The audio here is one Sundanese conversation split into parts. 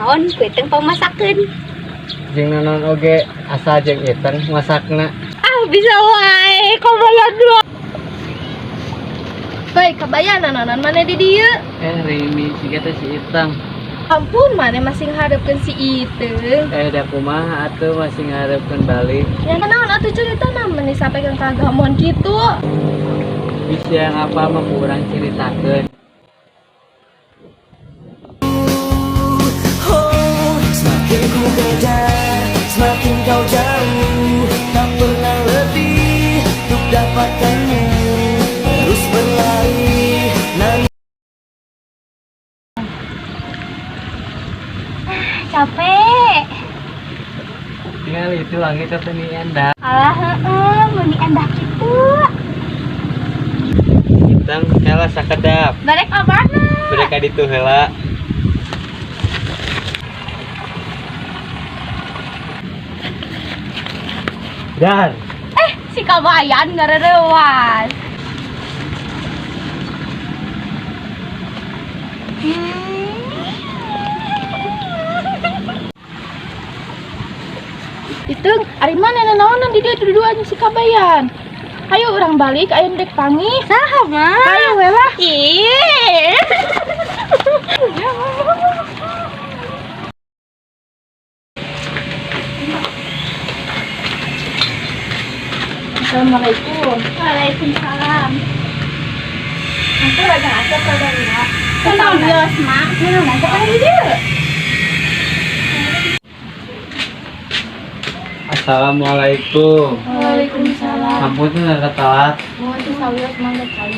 Naon ku Iteng pangmasakeun. Jeung naon oge asal jeung Iteng masakna. Ah, bisa wae, Kabayan dua. Baik, Kabayan nanaonan maneh di dieu? Eh, Rini, siga teh si Iteng. Ampun, maneh masih ngaharepkeun si Iteng. Eh, da kumaha atuh masih ngaharepkeun balik. Nya naon atuh caritana meni sampe ka gamon kitu? Bisa apa mah ku urang caritakeun. Oh, semakin ku kejar, semakin kau jauh. Tak pernah lebih untuk dapatkanmu. Terus berlari, namun Capek. Tinggal itu langit teh meni endah. Alah heeh, meni endah kitu. Iteng kela sakedap. Barek ka mana? Mereka ditu heula. Dan Eh, si Kabayan ngarerewas. Iteng, ari maneh nanaonan di dieu dua si Kabayan? Ayo urang balik, ayo dek panggih. Saha mah? Ayo we lah. Ih. Assalamualaikum. Waalaikumsalam. Aku ada asa kabarna. Kenal bios, Mak. Naon asa kan di dieu? Assalamualaikum. Waalaikumsalam. Ampun tuh nggak telat. Mohon teu sawios mangga cai.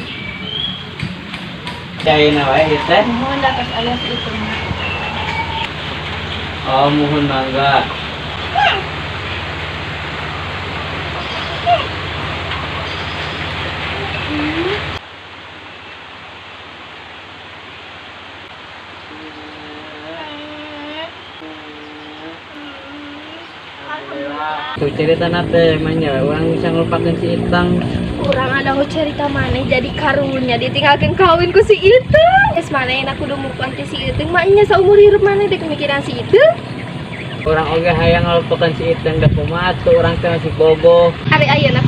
Cai wae ieu teh. Mohon da tos aya si Iteng. Oh, muhun mangga. Tuh cerita teh emangnya urang bisa ngelupakan si Iteng. Urang ada cerita maneh jadi karunya ditinggalkeun kawin ku si Iteng. Geus maneh enak kudu move on ti si Iteng mah nya saumur hirup maneh dek mikiran si Iteng. Urang oge hayang ngelupakan si Iteng, da kumaha tuh urang teh masih bogoh. Ari ayeuna